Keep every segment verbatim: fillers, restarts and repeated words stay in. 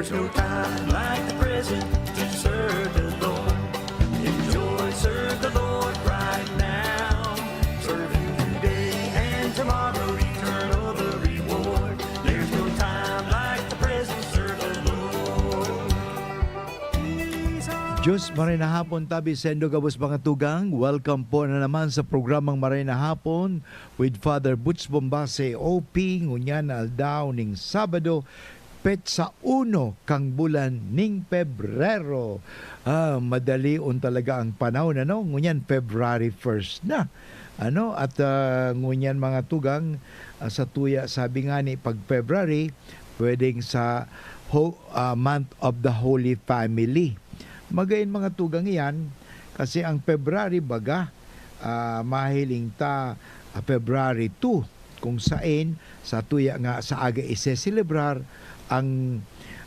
There's no time like the present to serve the Lord. Enjoy, serve the Lord right now. Serve Him today and tomorrow, eternal the reward. There's no time like the present, serve the Lord. Diyos, maray na hapon tabi saindo gabos mga tugang. Welcome po na naman sa programang Maray na Hapon with Father Butch Bombase, O P, ngunyan aldaw ning Sabado, petsa uno kan bulan ning Pebrero. Ah, madalion talaga ang panahon, ano? Ngunyan, February first na. Ano? At, ah, ngunyan, mga tugang, ah, sa tuya, sabi nga ni, pag February, pwedeng sa ho-, ah, month of the Holy Family. Magayon, mga tugang, iyan, kasi ang February, baga, ah, mahiling ta, ah, February two, kung saen sa tuya nga sa aga iseselebrar ang,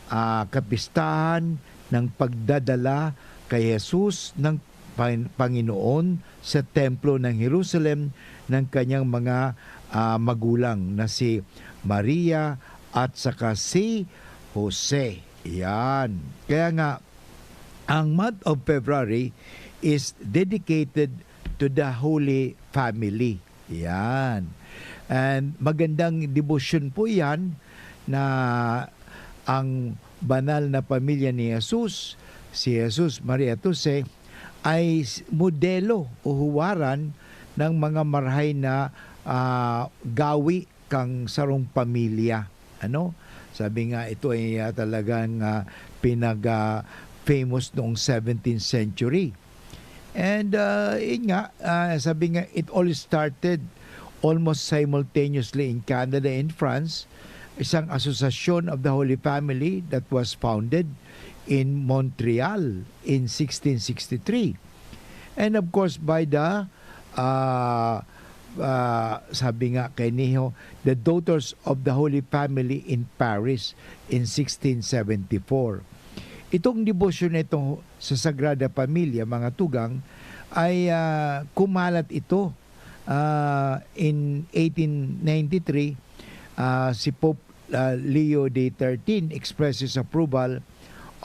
ah, kapistahan ng pagdadala kay Jesus ng Pan-, Panginoon sa templo ng Jerusalem ng kanyang mga, ah, magulang na si Maria at saka si Jose. Yan. Kaya nga, ang month of February is dedicated to the Holy Family. Yan. And magandang debosyon po yan na ang banal na pamilya ni Jesus, si Jesus, Maria at Jose, ay s-, modelo o huwaran ng mga marahay na, ah, gawi kan sarong pamilya. Ano? Sabi nga, ito ay, ah, talagang, ah, pinag, ah, famous noong seventeenth century. And, ah, yun nga, ah, sabi nga, it all started almost simultaneously in Canada and France, isang association of the Holy Family that was founded in Montreal in sixteen sixty-three. And of course, by the, ah, ah, sabi nga kay Niho, the Daughters of the Holy Family in Paris in sixteen seventy-four. Itong debosyon na ito sa Sagrada Familia, mga tugang, ay, ah, kumalat ito, ah, in eighteen ninety-three, ah, si Pope, ah, Leo the thirteenth expressed his approval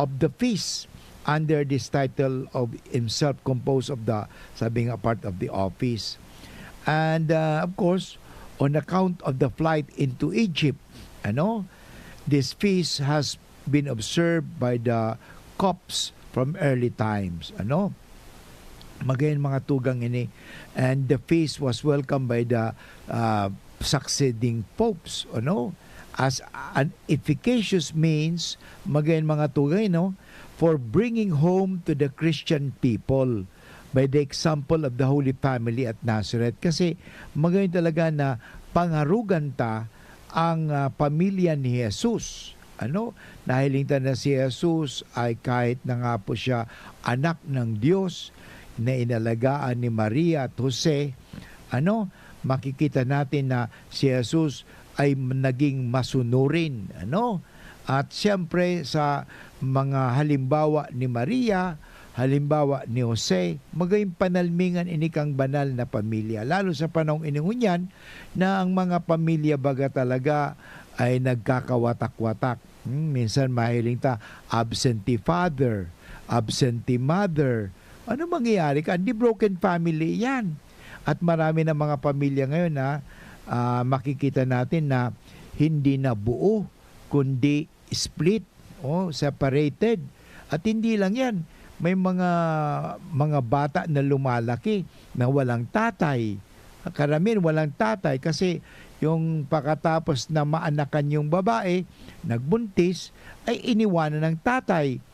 of the feast under this title of himself composed of the, sabi nga, part of the office. And, ah, of course, on account of the flight into Egypt, ano, this feast has been observed by the Copts from early times. Ano? Magayon mga tugang ini. And the feast was welcomed by the, ah, succeeding popes, ano? As an efficacious means, magayon mga tugang, no? For bringing home to the Christian people by the example of the Holy Family at Nazareth. Kasi magayon talaga na pangarugan ta ang, ah, pamilya ni Jesus. Ano? Nahiling ta na si Jesus ay kahit na nga po siya anak ng Diyos, na inalagaan ni Maria at Jose, ano? Makikita natin na si Jesus ay naging masunurin, ano? At siyempre, sa mga halimbawa ni Maria, halimbawa ni Jose, magayon panalmingan ini kang banal na pamilya. Lalo sa panahong ini ngunyan na ang mga pamilya baga talaga ay nagkakawatak-watak. Hmm, minsan mahiling ta, absentee father, absentee mother. Ano mangyayari ka? Di broken family yan. At marami na mga pamilya ngayon na, ah, makikita natin na hindi na buo, kundi split, oh, separated. At hindi lang yan, may mga, mga bata na lumalaki na walang tatay. Karamihan walang tatay kasi yung pakatapos na maanakan yung babae, nagbuntis, ay iniwanan ng tatay.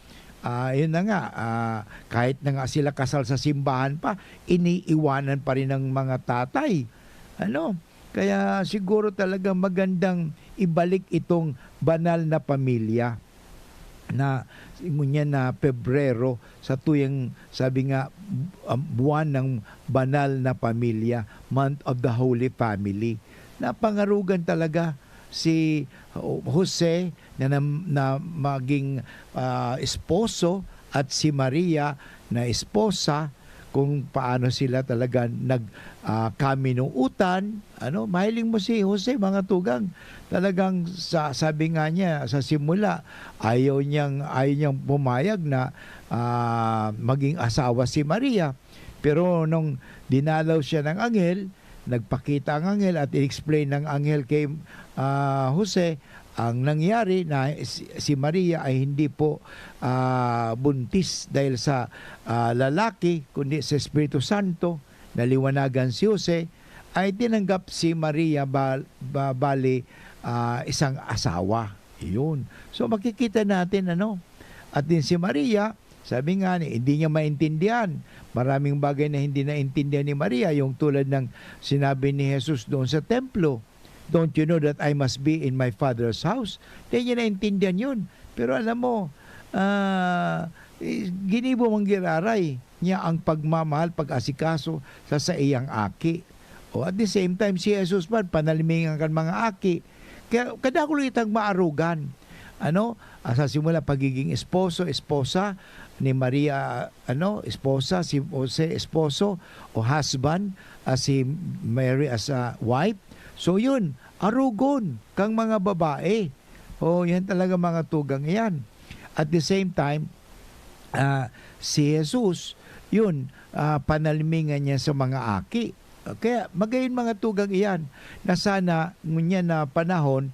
Ah, yun na nga, ah, kahit na nga sila kasal sa simbahan pa, iniiwanan pa rin ng mga tatay. Ano? Kaya siguro talaga magandang ibalik itong banal na pamilya na ngunyan na Pebrero, sa tuyang, sabi nga, um, buwan ng banal na pamilya, month of the Holy Family, na pangarugan talaga si Jose na, na, na maging, ah, esposo at si Maria na esposa kung paano sila talaga nag, ah, kaminuutan, ano. Mahiling mo si Jose, mga tugang, talagang sa, sabi nga niya sa simula, ayaw niyang, ayaw niyang pumayag na, ah, maging asawa si Maria. Pero nung dinalaw siya ng anghel, nagpakita ang anghel at in-explain ng anghel kay, ah, Jose ang nangyari, na si, si Maria ay hindi po, ah, buntis dahil sa, ah, lalaki, kundi sa Espiritu Santo. Naliwanagan si Jose, ay tinanggap si Maria ba-, ba-, bali, ah, isang asawa. Yun. So, makikita natin, ano, at din si Maria, sabi nga ni, hindi niya maintindihan. Maraming bagay na hindi naintindihan ni Maria, yung tulad ng sinabi ni Jesus doon sa templo, "Don't you know that I must be in my Father's house?" Hindi niya naintindihan yun. Pero alam mo, ah, eh, ginibo man giraray niya ang pagmamahal, pag-asikaso sa saiyang aki. O, at the same time, si Jesus man, panalmingan kan mga aki. Kaya kadakul itang maarugan. Ano? Ah, sa simula, pagiging esposo, esposa ni Maria, ano, esposa, si Jose, esposo o husband, ah, si Mary as a wife. So, yun, arugon kang mga babae. O, yan talaga, mga tugang, yan. At the same time, ah, si Jesus, yun, ah, panalmingan niya sa mga aki. Kaya magayon, mga tugang, iyan, na sana ngunyan na panahon,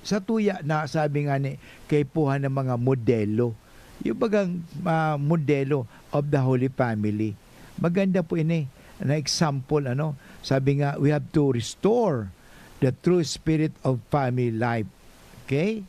sa tuya na, sabi nga ni, kaipuhan ng mga modelo. Yung bagang, ah, modelo of the Holy Family. Maganda po ini na example, ano? Sabi nga, we have to restore the true spirit of family life. Okay?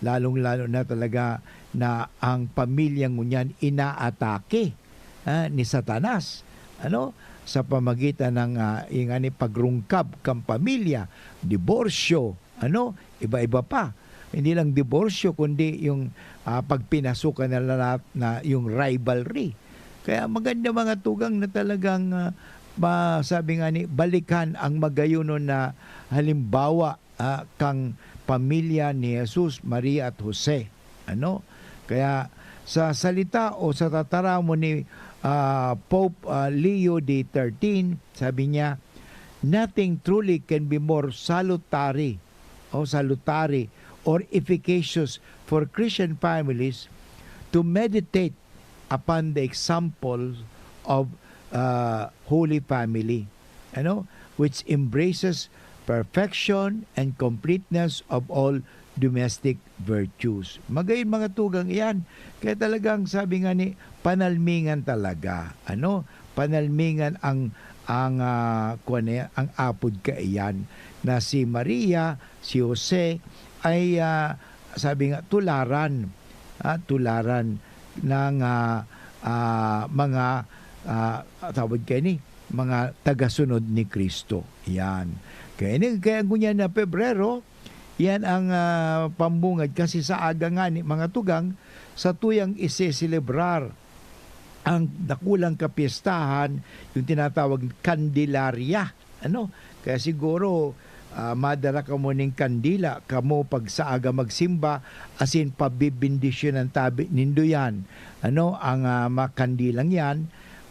Lalong-lalo na talaga na ang pamilya ngunyan inaatake, ah, ni Satanas, ano, sa pamagitan ng, ah, yung ani pagrungkab kan pamilya, diborsyo, ano, iba-iba pa. Hindi lang diborsyo, kundi yung, ah, pagpinasukan na lahat na yung rivalry. Kaya maganda, mga tugang, na talagang, ah, ma-, sabi nga ni, balikan ang magayonon na halimbawa, ah, kang pamilya ni Jesus, Maria at Jose. Ano? Kaya sa salita o sa tataramon ni, ah, Pope, ah, Leo the thirteenth, sabi niya, "Nothing truly can be more salutary o salutary or efficacious for Christian families to meditate upon the example of, ah, Holy Family, ano, which embraces perfection and completeness of all domestic virtues." Magayon, mga tugang, iyan. Kaya talagang sabi nga ni, panalmingan talaga, ano, panalmingan ang, ang, ah, kuwan na yan, ang apod kaiyan, na si Maria, si Jose, ay, ah, sabi nga, tularan, ah, tularan ng, ah, ah, mga, ah, tawag kayo ni, mga tagasunod ni Cristo. Yan. Kaya ini, kaya ngunyan na Pebrero, yan ang, ah, pambungad. Kasi sa aga nga ni mga tugang, sa tuyang iseselebrar ang dakulang kapistahan, yung tinatawag Candelaria. Ano? Kaya siguro, ah, madara kamo ning kandila, kamo pag sa aga magsimba, asin pabibindisyonan tabi nindo yan. Ano? Ang, ah, mga kandilang yan,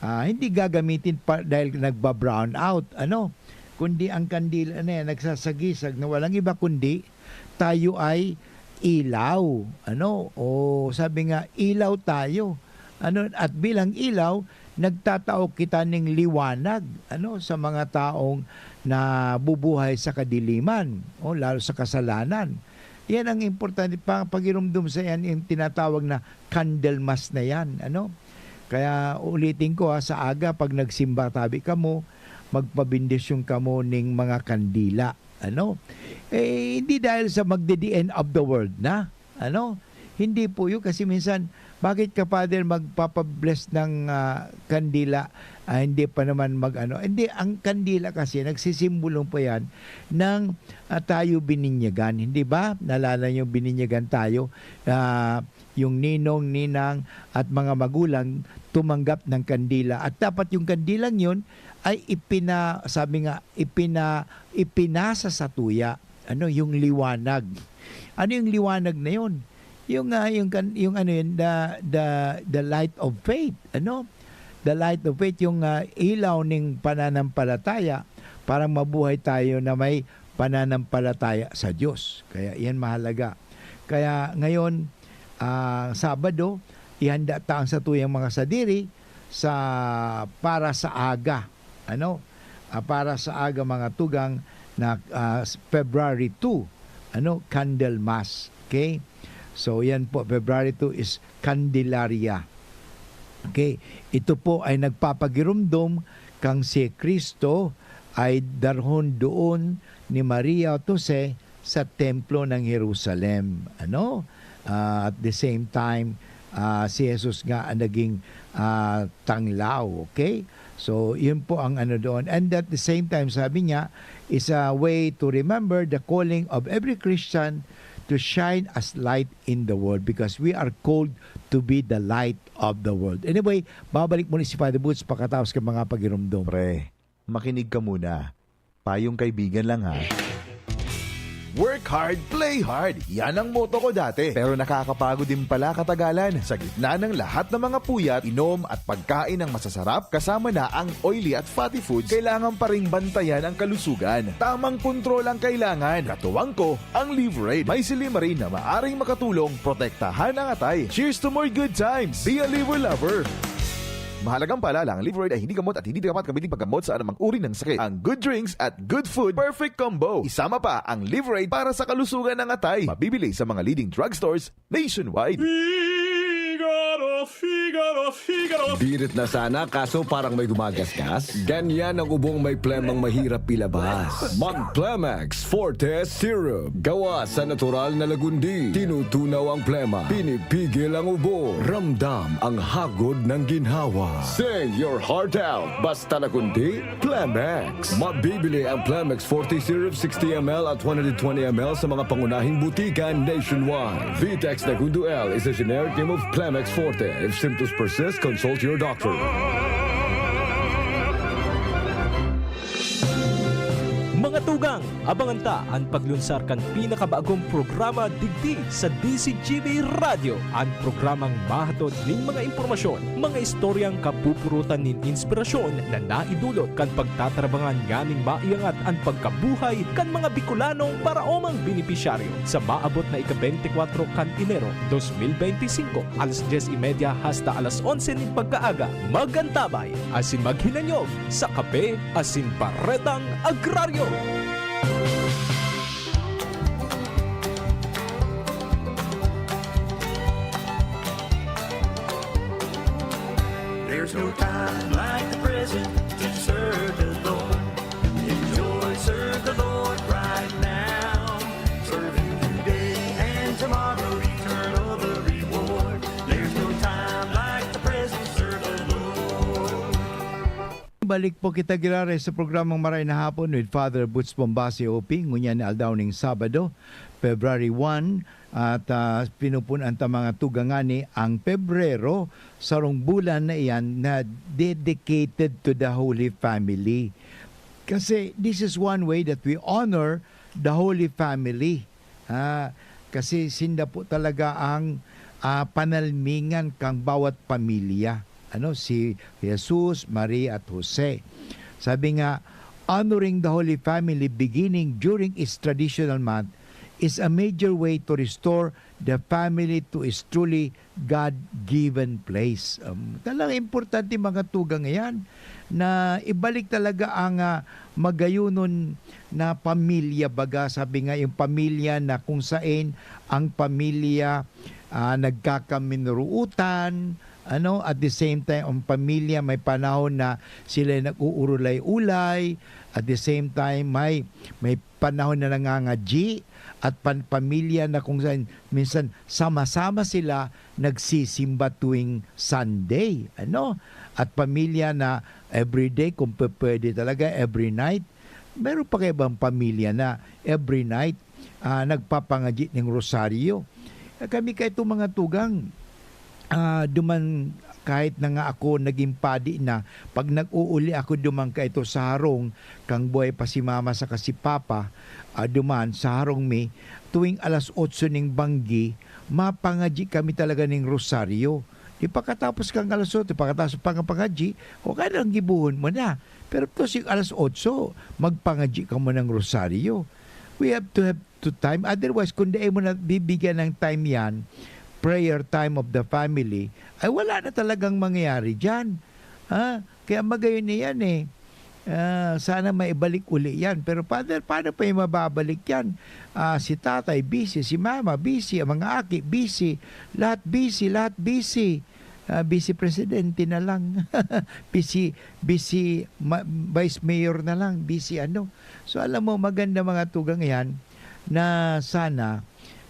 ah, hindi gagamitin pa dahil nagba-brown out, ano? Kundi ang kandila na yan, nagsasagisag na walang iba kundi tayo ay ilaw. Ano? O sabi nga, ilaw tayo. Ano? At bilang ilaw, nagtatao kita ning liwanag, ano, sa mga taong nabubuhay sa kadiliman, o lalo sa kasalanan. Yan ang importante, pa-, pagirumdom sa yan, yung tinatawag na Candlemas na yan, ano? Kaya ulitin ko, ha, sa aga, pag nagsimba tabi kamo, magpabindisyon kamo ning mga kandila, ano? Eh, hindi dahil sa magdi-the end of the world na, ano? Hindi po yun, kasi minsan, "Bakit ka, Father, magpapabless ng, ah, kandila? Ah, hindi pa naman mag-ano." Hindi, ang kandila kasi, nagsisimbolo pa yan ng, ah, tayo bininyagan, hindi ba? Naalala niyo, bininyagan tayo, ah, yung ninong, ninang, at mga magulang tumanggap ng kandila. At dapat yung kandilang yun ay ipina-, sabi nga, ipina-, ipinasa sa tuya. Ano, yung liwanag. Ano yung liwanag na yun? Yung, ah, yung kan-, yung ano yun, the, the, the light of faith. Ano? the light of faith, yung, ah, ilaw ning pananampalataya, para mabuhay tayo na may pananampalataya sa Diyos. Kaya iyan mahalaga. Kaya ngayon, ah, Sabado, ihanda ta ang satuyang mga sadiri sa, para sa aga. Ano? Ah, para sa aga, mga tugang, na, ah, February two, ano, Candle Mass. Okay? So, yan po, February two is Candelaria. Okay? Ito po ay nagpapagirumdom kang si Cristo ay darhon doon ni Maria at Jose sa templo ng Jerusalem. Ano? Ah, at the same time, ah, si Jesus nga ang naging, ah, tanglaw. Okay? So, yun po ang ano doon. And at the same time, sabi niya, is a way to remember the calling of every Christian to shine as light in the world, because we are called to be the light of the world. Anyway, babalik muli si Father Boots pagkatapos ng mga pagirumdom. Pre, makinig ka muna. Payong kaibigan lang, ha. Work hard, play hard. Yan ang motto ko dati. Pero nakakapagod din pala katagalan. Sa gitna ng lahat ng mga puyat, inom at pagkain ng masasarap, kasama na ang oily at fatty foods, kailangan pa ring bantayan ang kalusugan. Tamang kontrol ang kailangan. Katuwang ko, ang Liverade. May silymarin na maaring makatulong protektahan ang atay. Cheers to more good times! Be a Liver Lover! Mahalagang paalala, ang Liverade ay hindi gamot at hindi dapat gamitin paggamot sa anumang uri ng sakit. Ang good drinks at good food, perfect combo. Isama pa ang Liverade para sa kalusugan ng atay. Mabibili sa mga leading drugstores nationwide. Figaro, Figaro, Figaro. Birit na sana, kaso parang may gumagasgas. Ganyan ang ubong may plemang mahirap ilabas. Mag Plemex Forte Syrup. Gawa sa natural na lagundi. Tinutunaw ang plema. Pinipigil ang ubo. Ramdam ang hagod ng ginhawa. Sing your heart out. Basta lagundi, Plemex. Mabibili ang Plemex Forte Syrup sixty M L at one hundred twenty M L sa mga pangunahing butika nationwide. Vitex Nagundo L is a generic name of Plemex Forte. If symptoms persist, consult your doctor. Mga tugang, abangan ta an paglunsar kan pinakabagong programa digdi sa D Z G B Radyo, an programang mahatod nin mga impormasyon, mga istoryang kapupurutan nin inspirasyon na naidulot kan pagtatarabangan nganing maiangat an pagkabuhay kan mga Bicolanong paraomang benepisyaryo. Sa maabot na ika-beintikwatro kan Enero, dos mil beinti singko, alas dyes y media hasta alas onse nin pagkaaga, mag-antabay asin maghinanyog sa Kape asin Baretang Agraryo. There's no time like the present to serve the Lord. Enjoy, serve the Lord right now. Serve Him today and tomorrow, eternal the reward. There's no time like the present, serve the Lord. Balik po kita giraray sa programang Maray na Hapon with Father Boots Bombasi, O P, ngunyan na aldaw ning Sabado, February one, at, ah, pinupunan ta mga tugang ngani ang Pebrero, sarong bulan na iyan na dedicated to the Holy Family. Kasi this is one way that we honor the Holy Family. Ah, kasi sinda po talaga ang, ah, panalmingan kang bawat pamilya. Ano, si Jesus, Maria, at Jose. Sabi nga, honoring the Holy Family beginning during its traditional month is a major way to restore the family to its truly God-given place. Um, talagang importante, mga tugang, yan, na ibalik talaga ang, ah, magayunon na pamilya. Baga, sabi nga, yung pamilya na kung sain ang pamilya, ah, nagkakaminuruutan, ano, at the same time, ang pamilya may panahon na sila nag-uurulay-ulay, at the same time, may, may panahon na nangangadyi, at pan-, pamilya na kung saan minsan sama-sama sila nagsisimba tuwing Sunday, ano? At pamilya na everyday, kung pe-, pwede talaga, every night. Meron pa kaibang pamilya na every night, ah, nagpapangadyi ning rosaryo. Eh, kami kaito, mga tugang, ah, duman, kahit na nga ako naging padi na, pag nag-uuli ako duman kaito sa harong, kang buhay pa si mama saka si papa, ah, duman sa harong mi, tuwing alas otso ning banggi, mapangadyi kami talaga ning rosaryo. Di pakatapos kang alas otso, pakatapos pang pangadji, o kaya lang gibuhon mo na. Pero tapos yung alas otso, magpangadji ka mo ng rosaryo. We have to have to time. Otherwise, kung dai mo na bibigyan ng time yan, prayer time of the family, ay wala na talagang mangyayari dyan. Ha? Kaya magayon na yan eh. Ah, sana maibalik uli yan. Pero Father, paano pa yung mababalik yan? Ah, si tatay busy, si mama busy, ang mga aki busy. Lahat busy, lahat busy. Ah, busy presidente na lang. Busy, busy ma- vice mayor na lang. Busy ano. So alam mo, maganda mga tugang yan na sana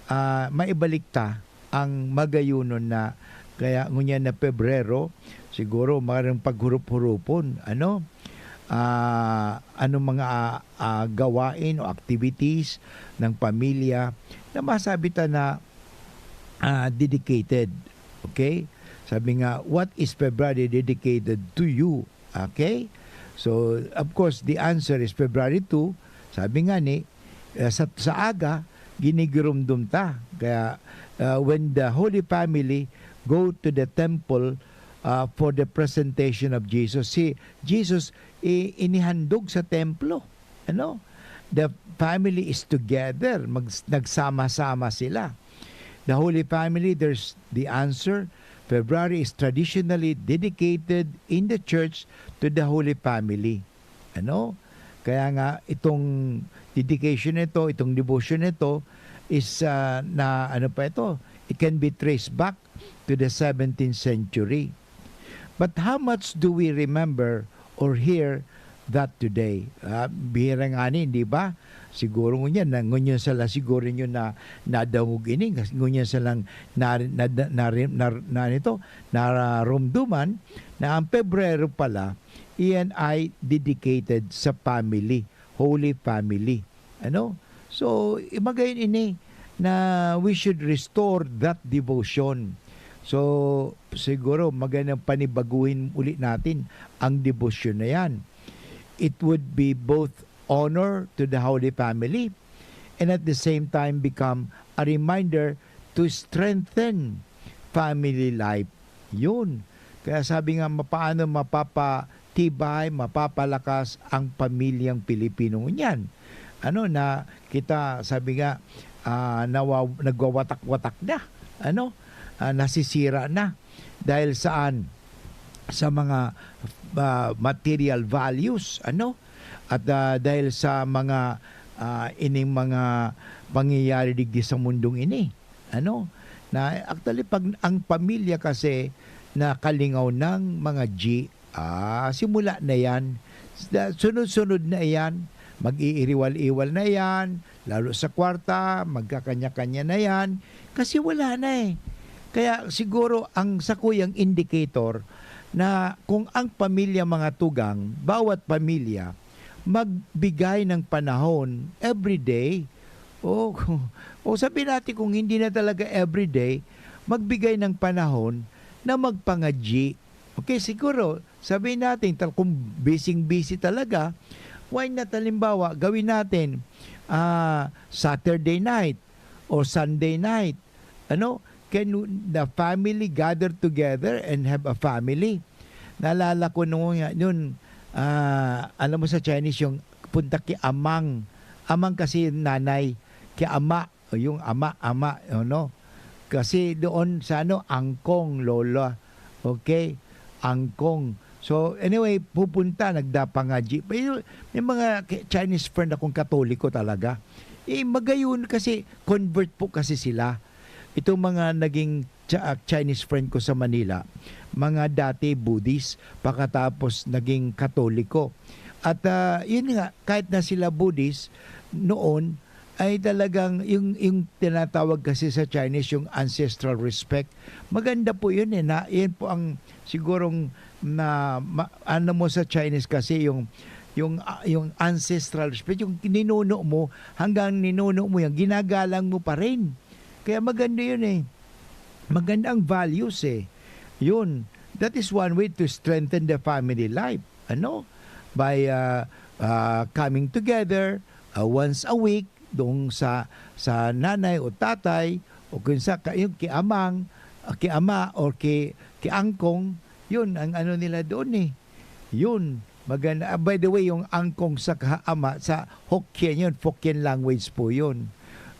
ah, maibalik ta ang magayunon na. Kaya ngunyan na Pebrero, siguro maring paghurup-hurupon, ano? Ah, anong mga, ah, ah, gawain o activities ng pamilya na masabi ta na, ah, dedicated, okay? Sabi nga, "What is February dedicated to you?" Okay? So, of course, the answer is February two. Sabi nga ni, eh, sa, sa aga, ginigirumdom ta. Kaya, uh, when the Holy Family go to the temple, uh, for the presentation of Jesus, si Jesus, i- inihandog sa templo. Ano? The family is together. Mag- nagsama-sama sila. The Holy Family, there's the answer. February is traditionally dedicated in the church to the Holy Family. Ano? Kaya nga, itong dedication nito, itong devotion nito is, ah, na ano pa ito, it can be traced back to the seventeenth century. But how much do we remember or hear that today? Ah, bihira nga ni, di ba? Siguro ngunyan, na, ngunyan sa lang siguro nyo na nadangog ini, kasi ngunyan sa lang na, na, na, na, na, na, nito, nararumduman na ang Pebrero pala, iyan ay dedicated sa family, Holy Family. Ano? So, imagayon ini na we should restore that devotion. So, siguro magandang panibaguhin uli natin ang devotion na yan. It would be both honor to the Holy Family and at the same time become a reminder to strengthen family life. Yun. Kaya sabi nga, mapaano mapapatibay, mapapalakas ang pamilyang Pilipino ngunyan? Ano na kita, sabi nga, ah, nawa- nagwawatak-watak na. Ano? Ah, nasisira na. Dahil saan? Sa mga, ah, material values, ano? At, ah, dahil sa mga, ah, ining mga pangyayari digdi sa mundong ini, ano? Na actually, pag ang pamilya kasi nakalingaw ng mga G, ah, simula na yan. Sa-, sunod-sunod na yan. Mag-iiriwal-iwal na yan. Lalo sa kwarta, magkakanya-kanya na yan. Kasi wala na eh. Kaya siguro ang sakuyang indicator na kung ang pamilya mga tugang, bawat pamilya, magbigay ng panahon every day, o, o sabihin natin kung hindi na talaga every day, magbigay ng panahon na magpangadyi. Okay, siguro, sabihin natin, tal-, kung busy-busy talaga, why not, halimbawa, gawin natin, ah, Saturday night or Sunday night. Ano? Can w-, the family gather together and have a family? Naalala ko nung nga, yun, ah, alam mo sa Chinese, yung punta ki amang. Amang kasi yung nanay, ki ama, o yung ama, ama, ano? Kasi doon sa ano, angkong, lola. Okay? Angkong. So, anyway, pupunta, nagdapangadyi. May, may mga K-, Chinese friend akong Katoliko talaga. Eh, magayon kasi, convert po kasi sila. Itong mga naging Cha-, ah, Chinese friend ko sa Manila, mga dati Buddhist, pakatapos naging Katoliko. At, ah, yun nga, kahit na sila Buddhist, noon, ay talagang yung, yung tinatawag kasi sa Chinese, yung ancestral respect. Maganda po yun eh, na, yun po ang sigurong na, ma-, ano mo sa Chinese kasi, yung, yung, ah, yung ancestral respect, yung ninuno mo, hanggang ninuno mo yan, ginagalang mo pa rin. Kaya maganda yun eh. Maganda ang values eh. Yun. That is one way to strengthen the family life. Ano? By, ah, ah, coming together, ah, once a week, doon sa, sa nanay o tatay, o kung sa, ka-, yung kay amang, ah, kay ama or kay, Angkong, yun ang ano nila doon eh. Yun, maganda. Ah, by the way, yung angkong sa kaama, sa Hokkien yun, Hokkien language po yun.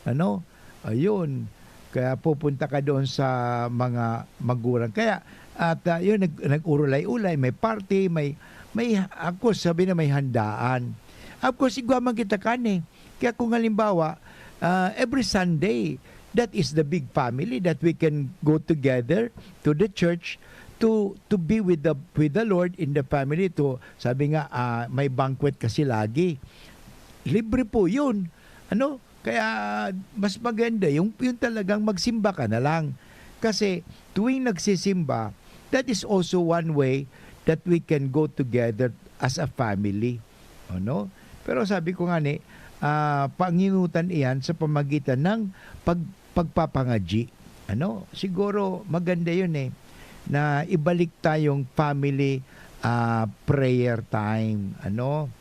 Ano? Ayun. Kaya pupunta ka doon sa mga magurang. Kaya, at ah, yun, nag, nag-urulay-ulay, may party, may, may, of course, sabi na may handaan. Of course, igwa man kita kan eh. Kaya kung halimbawa, ah, every Sunday, that is the big family that we can go together to the church to to be with the with the Lord in the family to, sabi nga, ah, may banquet kasi lagi. Libre po 'yun. Ano? Kaya mas maganda yung yung talagang magsimba ka na lang. Kasi tuwing nagsisimba, that is also one way that we can go together as a family. Ano? Pero sabi ko nga ni, ah, panginutan iyan sa pamagitan ng pag pagpapangadyi. Ano? Siguro maganda 'yun eh, na ibalik tayong family, ah, prayer time. Ano?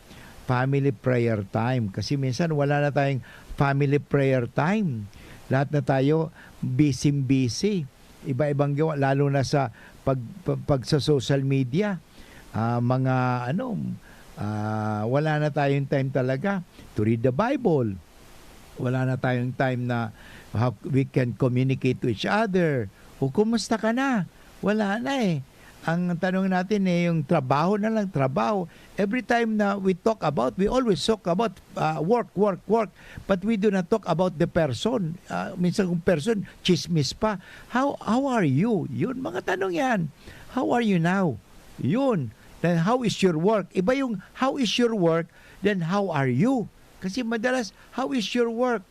Family prayer time. Kasi minsan wala na tayong family prayer time. Lahat na tayo busy-busy. Iba-ibang gawa, lalo na sa pag, pag, pag sa social media. Ah, mga ano, ah, wala na tayong time talaga to read the Bible. Wala na tayong time na how we can communicate to each other. O, kumusta ka na? Wala na eh. Ang tanong natin eh, yung trabaho na lang, trabaho. Every time na we talk about, we always talk about ah, work, work, work. But we do not talk about the person. Ah, minsan kung person, chismis pa. How, how are you? Yun, mga tanong yan. How are you now? Yun. Then how is your work? Iba yung how is your work, then how are you? Kasi madalas, how is your work?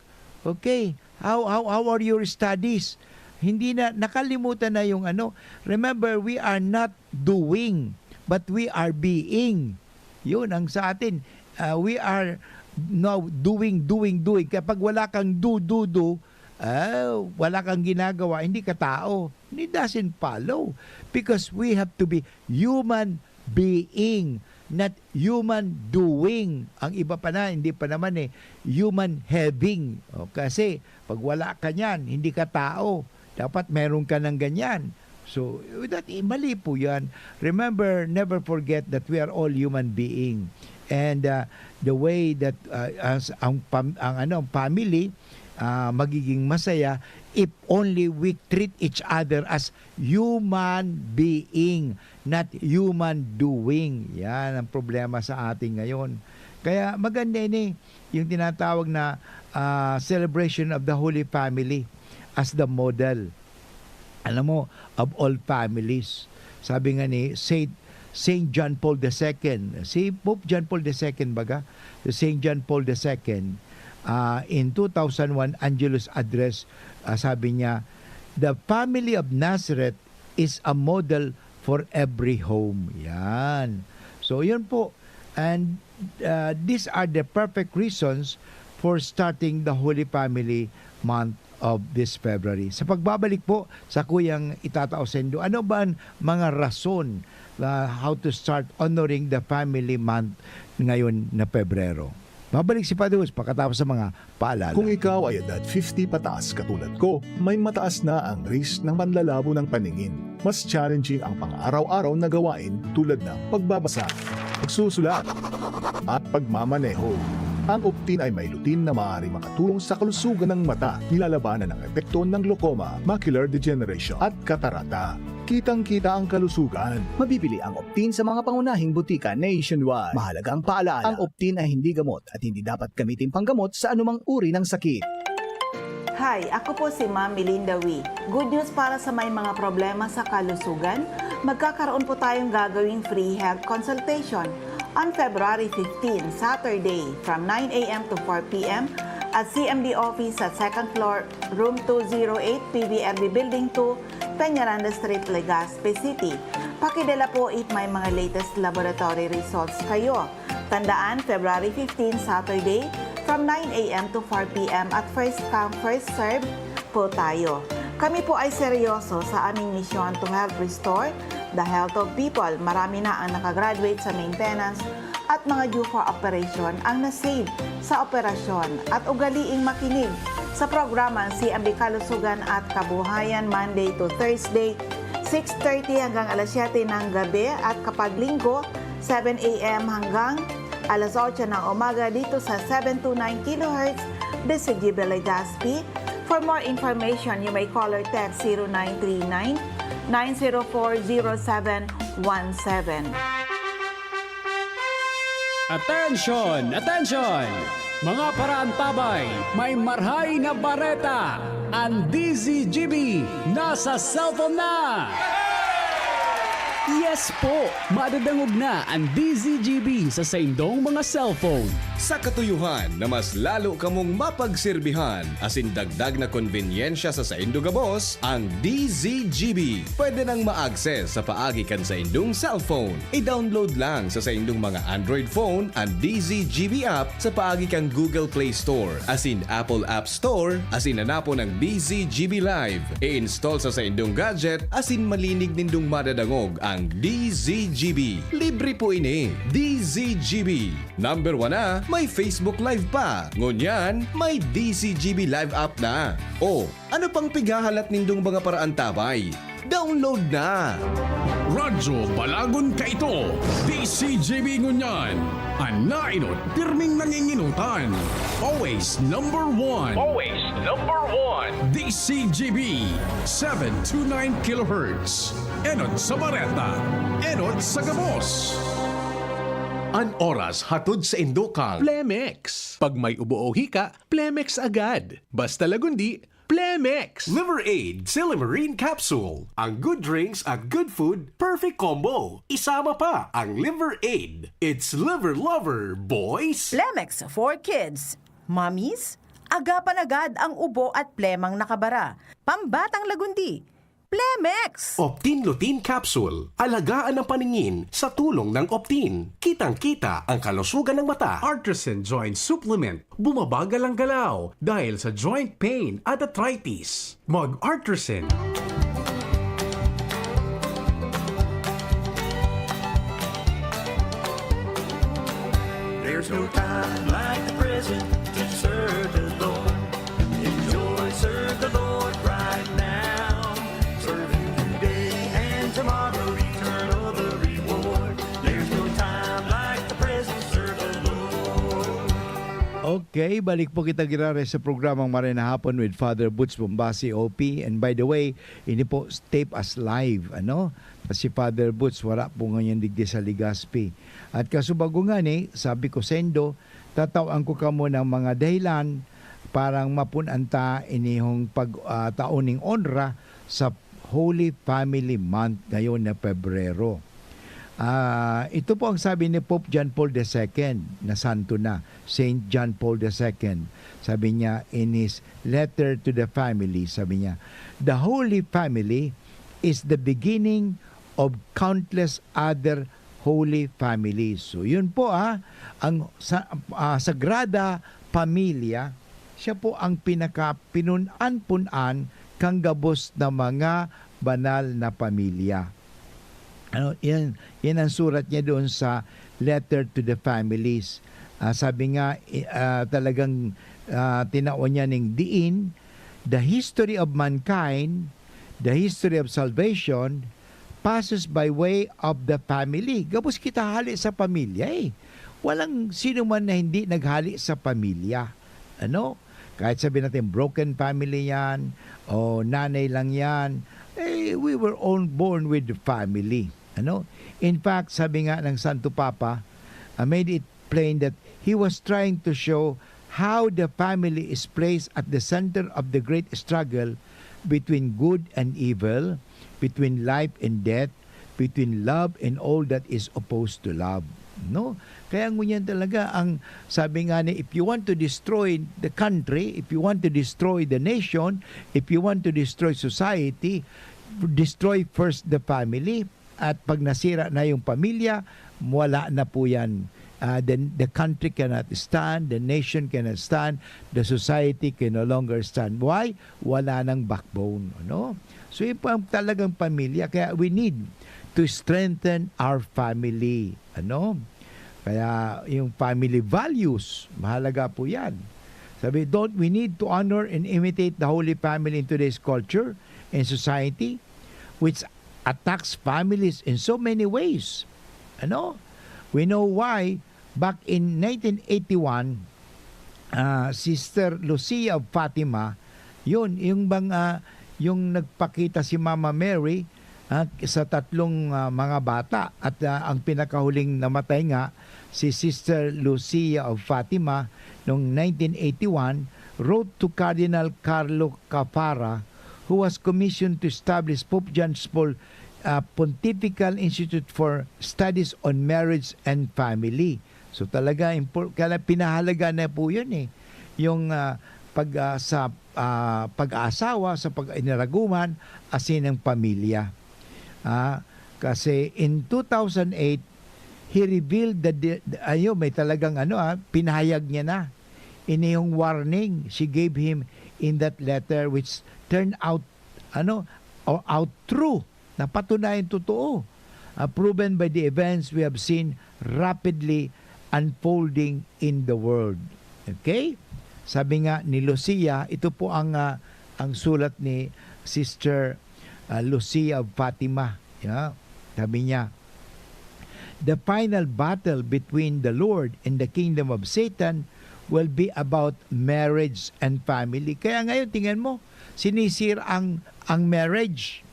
Okay. How, how, how are your studies? Hindi na, nakalimutan na yung ano. Remember, we are not doing, but we are being. Yun, ang sa atin, ah, we are now doing, doing, doing. Kaya pag wala kang do, do, do, ah, wala kang ginagawa, hindi ka tao. It doesn't follow. Because we have to be human being, not human doing. Ang iba pa na, hindi pa naman eh, human having. O, kasi pag wala ka niyan, hindi ka tao. Dapat meron ka ng ganyan. So, that, eh, mali po yan. Remember, never forget that we are all human being. And uh, the way that uh, as ang, pam, ang ano, ang family, ah, magiging masaya if only we treat each other as human being, not human doing. Yan ang problema sa atin ngayon. Kaya maganda ini, yung tinatawag na ah, celebration of the Holy Family as the model, alam mo, of all families. Sabi nga ni Saint, Saint John Paul the Second, si Pope John Paul the Second baga, si Saint John Paul the Second, ah, in two thousand one Angelus Address, ah, sabi niya, "The family of Nazareth is a model for every home." Yan. So, yun po. And uh, these are the perfect reasons for starting the Holy Family Month of this February. Sa pagbabalik po sa kuyang itatao sendo, ano ba ang mga rason na how to start honoring the Family Month ngayon na Pebrero? Babalik si Padre Hus pagkatapos sa mga paalala. Kung ikaw ay edad fifty pataas katulad ko, may mataas na ang risk ng panlalabo ng paningin. Mas challenging ang pang-araw-araw na gawain tulad ng pagbabasa, pagsusulat, at pagmamaneho. Ang Optin ay may lutein na maaaring makatulong sa kalusugan ng mata, nilalabanan ang epekto ng glaucoma, macular degeneration, at katarata. Kitang-kita ang kalusugan. Mabibili ang Optin sa mga pangunahing butika nationwide. Mahalagang paalaala, ang Optin ay hindi gamot at hindi dapat gamitin panggamot sa anumang uri ng sakit. Hi, ako po si Ma'am Melinda Wee. Good news para sa may mga problema sa kalusugan, magkakaroon po tayong gagawing free health consultation on February fifteen, Saturday, from nine a m to four p m at C M D office sa second floor, room two zero eight, P B R B Building two, Peñaranda Street, Legazpi City. Pakidala po if may mga latest laboratory results kayo. Tandaan, February fifteen, Saturday, from nine a m to four p m at first come, first serve po tayo. Kami po ay seryoso sa aming misyon to help restore the health of people. Marami na ang nakagraduate sa maintenance at mga due for operation ang na-save sa operasyon. At ugaliing makinig sa programang C M B Kalusugan at Kabuhayan, Monday to Thursday, six thirty hanggang alas siyete ng gabi, at kapag Linggo, seven A M hanggang alas otso ng umaga dito sa seven two nine kilohertz, D C G B Legazpi. For more information, you may call or text zero nine three nine, nine zero four, zero seven one seven. Attention! Attention! Mga paraantabay, may marhay na bareta! An D Z G B nasa cellphone na! Yes po! Madadangog na an D Z G B sa saindong mga cellphone. Sa katuyohan na mas lalo kamong mapagserbihan asin dagdag na konbenyensya sa saindo gabos, ang D Z G B pwede nang ma-access sa paagi kan saindong cellphone. I-download lang sa saindong mga Android phone an D Z G B app sa paagi kan Google Play Store asin Apple App Store, asin hanapon ang D Z G B Live. I-install sa saindong gadget asin malinig nindong madadangog ang D Z G B. Libre po ini. D Z G B. Number one na, may Facebook Live pa. Ngunyan, may D Z G B Live app na. O, ano pang pighahalat nindong mga paraantabay? Download na! Radyo Balagon kaito, D Z G B ngunyan. An naenot, pirming nangingenotan. Always number one. Always number one. D Z G B, seven two nine kilohertz. Enot sa bareta, enot sa gabos. An oras hatod saindo kan Plemex. Pag may ubo o hika, Plemex agad. Basta Lagundi, Plemex! Liver Aid, Silymarin Capsule. Ang good drinks at good food, perfect combo. Isama pa ang Liver Aid. It's Liver Lover, boys! Plemex for kids. Mommies, agapan agad ang ubo at plemang nakabara. Pambatang Lagundi, Plemex! Optin Lutein Capsule. Alagaan ang paningin sa tulong ng Optin. Kitang-kita ang kalusugan ng mata. Artisan Joint Supplement. Bumabagal ang galaw dahil sa joint pain at arthritis. Mag-Artisan. There's no time like the present to serve the Lord. Enjoy, serve the Lord right now. Serve Him today and tomorrow, eternal the reward. There's no time like the present, serve the Lord. Okay, balik po kita giraray sa programang Maray na Hapon with Father Butch Bombasi, O P. And by the way, ini po tape as live, ano? Si Father Butch, wala po ngayon digdi sa Legazpi. At kasubago ngani, sabi ko, Sendo, tatawan ko kamo ng mga dahilan para mapun-an ta inihong pag, ah, taon ning onra sa Holy Family Month ngayon na Pebrero. Ah, ito po ang sabi ni Pope John Paul the Second, na santo na, Saint John Paul the Second. Sabi niya in his letter to the family, sabi niya, "The Holy Family is the beginning of countless other holy families." So, yun po, ah, ang sa, ah, Sagrada Pamilya, siya po ang pinaka-pinun-an-pun-an kan gabos na mga banal na pamilya. Ano, yan, yan ang surat niya doon sa letter to the families. Ah, sabi nga, i-, ah, talagang, ah, tinawan niya ning diin, the history of mankind, the history of salvation, passes by way of the family. Gabos kita hali sa pamilya eh. Walang sino man na hindi naghali sa pamilya. Ano? Kahit sabi natin broken family yan, o nanay lang yan, eh, we were all born with the family. Ano? In fact, sabi nga ng Santo Papa, ah, made it plain that he was trying to show how the family is placed at the center of the great struggle between good and evil, between life and death, between love and all that is opposed to love. No? Kaya ngunyan talaga ang sabi nga ni, if you want to destroy the country, if you want to destroy the nation, if you want to destroy society, destroy first the family. At pag nasira na yung pamilya, wala na po yan. Ah, the, the country cannot stand, the nation cannot stand, the society can no longer stand. Why? Wala nang backbone, ano? So, yun po ang talagang pamilya. Kaya we need to strengthen our family, ano? Kaya yung family values, mahalaga po yan. Sabi, don't we need to honor and imitate the Holy Family in today's culture and society, which attacks families in so many ways. Ano? We know why. Back in nineteen eighty-one, ah, Sister Lucia of Fatima, yun, yung bang, ah, yung nagpakita si Mama Mary, ah, sa tatlong, ah, mga bata. At, ah, ang pinakahuling namatay nga, si Sister Lucia of Fatima, noong nineteen eighty-one, wrote to Cardinal Carlo Caffarra, who was commissioned to establish Pope John's Paul, ah, Pontifical Institute for Studies on Marriage and Family. So, talaga, impor-, kaya pinahalaga na po yun eh. Yung, ah, pag, ah, sa, ah, pag-aasawa, sa pag-inaraguman, asin ng pamilya. Ah, kasi in two thousand eight, he revealed the de-, ayun, may talagang ano, ah, pinahayag niya na. Ini yung warning she gave him in that letter, which turned out, ano, o out true. Napatunayan totoo. Ah, proven by the events we have seen rapidly unfolding in the world. Okay? Sabi nga ni Lucia, ito po ang, ah, ang sulat ni Sister, ah, Lucia of Fatima. Yeah? Sabi niya, "The final battle between the Lord and the kingdom of Satan will be about marriage and family." Kaya ngayon, tingnan mo, sinisira ang, ang marriage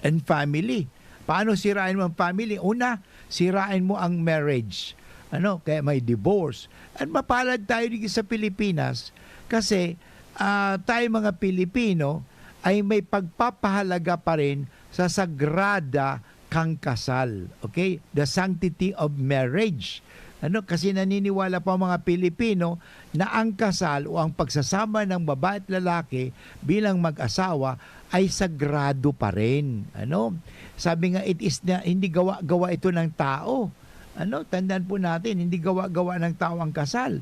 and family. Paano sirain mo ang family? Una, sirain mo ang marriage. Ano? Kaya may divorce. At mapalad tayo dito sa Pilipinas kasi, ah, tayo mga Pilipino ay may pagpapahalaga pa rin sa sagrada kang kasal. Okay? The sanctity of marriage. Ano? Kasi naniniwala pa ang mga Pilipino na ang kasal o ang pagsasama ng babae at lalaki bilang mag-asawa ay sagrado pa rin. Ano? Sabi nga, it is na, hindi gawa-gawa ito ng tao. Ano? Tandaan po natin, hindi gawa-gawa ng tao ang kasal.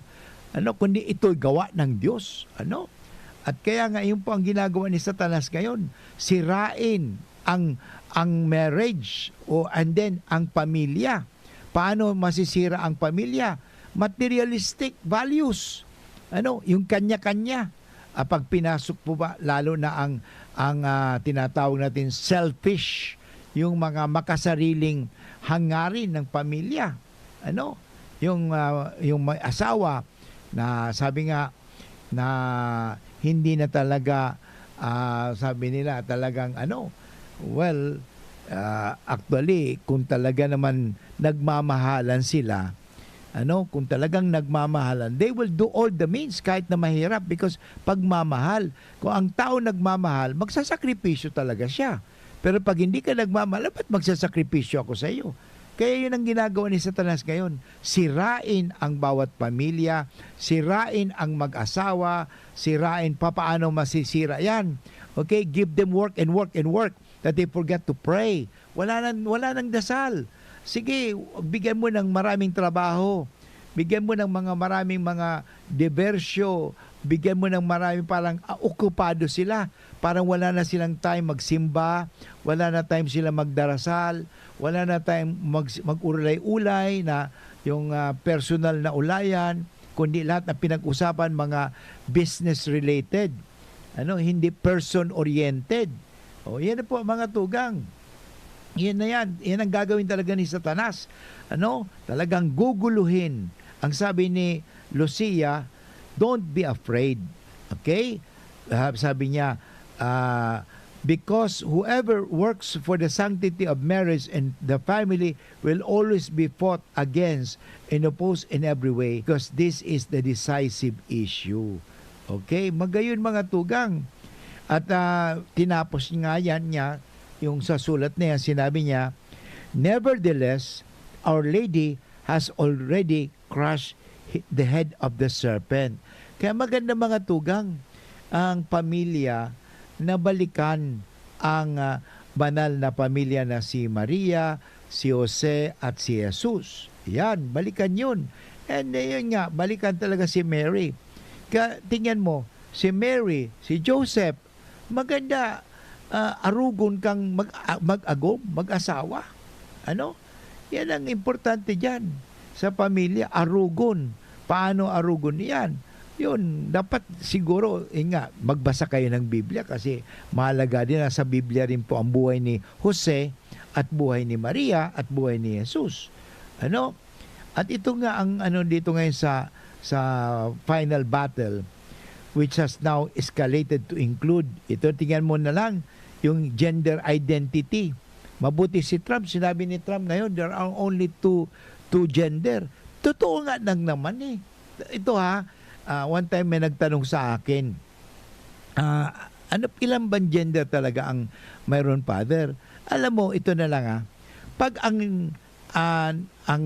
Ano? Kundi ito'y gawa ng Diyos. Ano? At kaya nga, yun po ang ginagawa ni Satanas ngayon. Sirain ang, ang marriage o, and then, ang pamilya. Paano masisira ang pamilya? Materialistic values. Ano, yung kanya-kanya. Ah, pag pinasok po ba, lalo na ang, ang, ah, tinatawag natin selfish, yung mga makasariling hangarin ng pamilya. Ano, yung, ah, yung may asawa na sabi nga na hindi na talaga, ah, sabi nila talagang ano, well, ah, actually, kung talaga naman nagmamahalan sila, ano, kung talagang nagmamahalan, they will do all the means kahit na mahirap because pagmamahal, kung ang tao nagmamahal, magsasakripisyo talaga siya. Pero pag hindi ka nagmamahal, ba't magsasakripisyo ako sa iyo? Kaya yun ang ginagawa ni Satanas ngayon. Sirain ang bawat pamilya, sirain ang mag-asawa, sirain papaano masisira yan. Okay? Give them work and work and work that they forget to pray. Wala nang, wala nang dasal. Sige, bigyan mo ng maraming trabaho. Bigyan mo ng mga maraming mga dibersyo. Bigyan mo ng maraming parang, ah, okupado sila. Parang wala na silang time magsimba, wala na time sila magdarasal, wala na time mag-, mag-ulay-ulay na yung, ah, personal na ulayan, kundi lahat na pinag-usapan mga business related. Ano, hindi person oriented. O, yan na po, mga tugang. Yan na yan. Yan ang gagawin talaga ni Satanas. Ano? Talagang guguluhin. Ang sabi ni Lucia, "Don't be afraid." Okay? Ah, sabi niya, ah, "Because whoever works for the sanctity of marriage and the family will always be fought against and opposed in every way, because this is the decisive issue." Okay? Magayon, mga tugang. At, ah, tinapos nga yan niya, yung sa sulat na yan, sinabi niya, "Nevertheless, Our Lady has already crushed hi-, the head of the serpent." Kaya maganda, mga tugang, ang pamilya na balikan ang, ah, banal na pamilya na si Maria, si Jose, at si Jesus. Yan, balikan yun. And, eh, yun nga, balikan talaga si Mary. Kaya, tingnan mo, si Mary, si Joseph, maganda, ah, arugon kang mag-, a-, mag-agom, mag-asawa. Ano? Yan ang importante diyan sa pamilya, arugon. Paano arugon yan? Yun, dapat siguro, yun nga, magbasa kayo ng Biblia kasi mahalaga din, nasa Biblia rin po ang buhay ni Jose, at buhay ni Maria at buhay ni Jesus. Ano? At ito nga ang ano dito ngayon sa, sa final battle, which has now escalated to include, ito, tingnan mo na lang, yung gender identity. Mabuti si Trump, sinabi ni Trump ngayon, there are only two, two gender. Totoo nga lang naman eh. Ito ha, ah, one time may nagtanong sa akin, ah, ano, ilan bang gender talaga ang mayroon, Father? Alam mo, ito na lang, ah. Pag ang, ah, ang,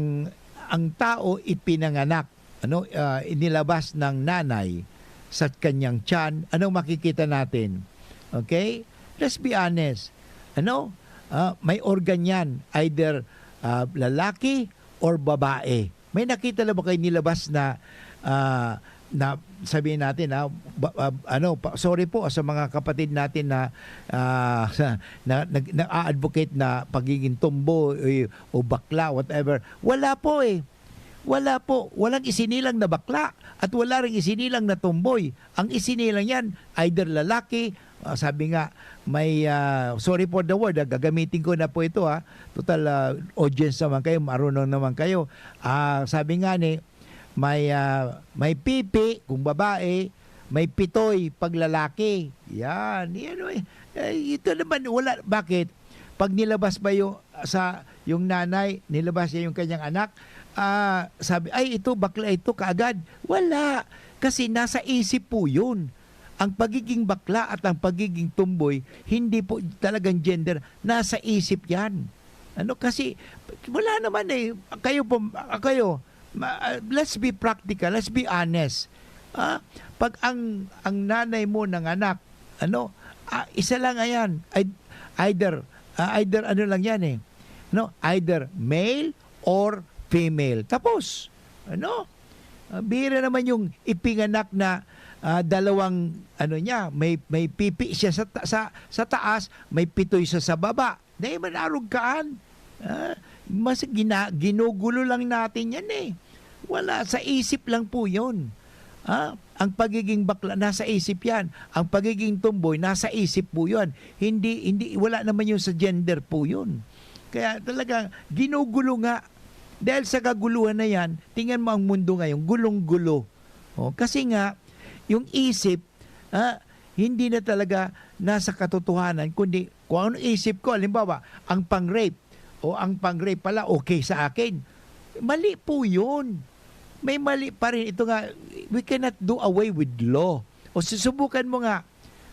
ang tao ipinanganak, ano, ah, inilabas ng nanay sa kanyang tiyan, anong makikita natin? Okay? Let's be honest. Ano? Ah, may organ yan. Either, ah, lalaki or babae. May nakita na ba kayo nilabas na, ah, na sabihin natin, ah, ba-, ah, ano, pa-, sorry po sa mga kapatid natin na, ah, na, na, na-advocate na pagiging tomboy o, o bakla, whatever. Wala po eh. Wala po. Walang isinilang na bakla at wala ring isinilang na tomboy. Ang isinilang yan, either lalaki, ah, sabi nga, may, ah, sorry for the word, ah, gagamitin ko na po ito, ah. Total, ah, audience naman kayo, marunong naman kayo. Ah, sabi nga ni, may, ah, may pipi kung babae, may pitoy pag lalaki. Yan, yan, eh. Eh, ito naman, wala. Bakit? Pag nilabas ba yung, sa, yung nanay, nilabas niya yung kanyang anak, ah, sabi, "Ay, ito, bakla ito," kaagad. Wala. Kasi nasa isip po yun. Ang pagiging bakla at ang pagiging tomboy, hindi po talagang gender, nasa isip yan. Ano, kasi wala naman eh. Kayo po, kayo, ma-, ah, let's be practical, let's be honest. Ah, pag ang, ang nanay mo ng anak, ano, ah, isa lang ayan, ei-, either, ah, either ano lang yan eh. No, either male or female. Tapos, ano? Ah, bihira naman yung ipinganak na, ah, dalawang, ano niya, may, may pipi siya sa ta-, sa, sa taas, may pitoy siya sa baba. Dahil man arog kaan. Ah, mas gina-, ginugulo lang natin yan eh. Wala, sa isip lang po yun. Ah, ang pagiging bakla, nasa isip yan. Ang pagiging tomboy, nasa isip po yun. Hindi, hindi, wala naman yun sa gender po yun. Kaya talaga, ginugulo nga. Dahil sa kaguluhan na yan, tingnan mo ang mundo ngayon, gulong-gulo. Oh, kasi nga, yung isip, ah, hindi na talaga nasa katotohanan, kundi kung anong isip ko. Halimbawa, ang pang-rape, o ang pang-rape pala okay sa akin. Mali po yun. May mali pa rin. Ito nga, we cannot do away with law. O susubukan mo nga,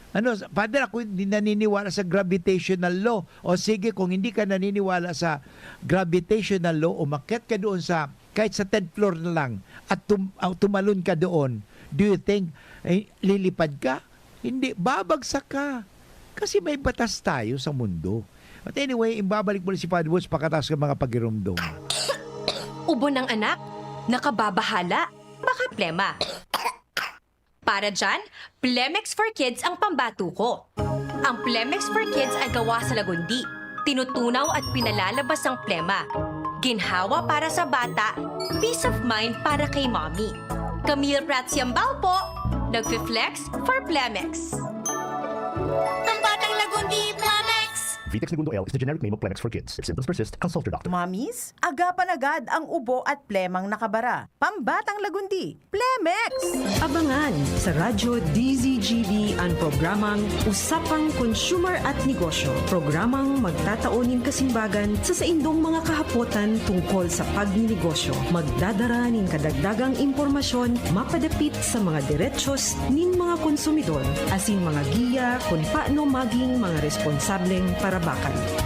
ano, "Father, ako hindi naniniwala sa gravitational law." O sige, kung hindi ka naniniwala sa gravitational law, umakyat ka doon sa, kahit sa tenth floor na lang, at tum-, ah, tumalon ka doon, do you think, eh, lilipad ka? Hindi, babagsak ka. Kasi may batas tayo sa mundo. But anyway, ibabalik mo na si Father Woods pagkatapos ng mga pagirumdom. Ubo ng anak? Nakababahala? Baka plema. Para dyan, Plemex for Kids ang pambato ko. Ang Plemex for Kids ay gawa sa lagundi. Tinutunaw at pinalalabas ang plema. Ginhawa para sa bata, peace of mind para kay mommy. Camille Prats Yambao po, nagfi-flex for Plemex. Ang Batang Lagundi, Plemex! Vitex Negundo L is the generic name of Plemex for kids. If symptoms persist, consult your doctor. Mommies, agapan agad ang ubo at plemang nakabara. Pambatang Lagundi, Plemex! Abangan sa Radyo D Z G B an programang Usapang Consumer at Negosyo. Programang magtatao nin kasimbagan sa saindong mga kahapotan tungkol sa pagninegosyo. Magdadara nin kadagdagang impormasyon mapadapit sa mga derechos nin mga konsumidor asin mga giya kun paano maging mga responsableng parabakan.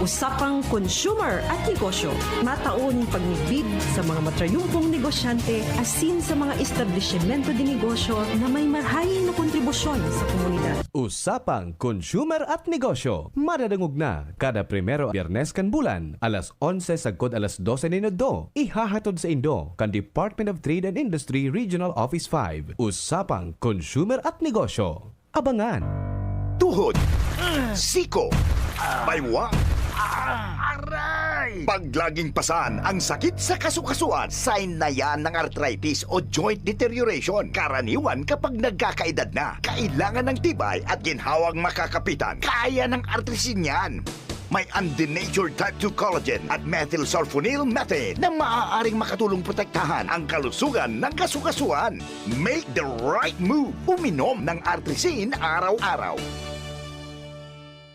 Usapang Consumer at Negosyo, matao nin pagmidbid sa mga matrayumpong negosyante asin sa mga establisimento de negosyo na may marahay na kontribusyon sa komunidad. Usapang Consumer at Negosyo, madadangog na kada primero Biyernes kan bulan, alas onse sagkod alas dose nin udto. Ihahatod saindo kan Department of Trade and Industry Regional Office five. Usapang Consumer at Negosyo. Abangan! Tuhod, siko, baywang, aray! Pag laging pasan ang sakit sa kasukasuan, sign na yan ng arthritis o joint deterioration. Karaniwan kapag nagkakaedad na, kailangan ng tibay at ginhawang makakapitan. Kaya ng artrisin yan. May undenatured type two collagen at methylsulfonyl methane na maaaring makatulong protektahan ang kalusugan ng kasukasuan. Make the right move. Uminom ng Artrisin araw-araw.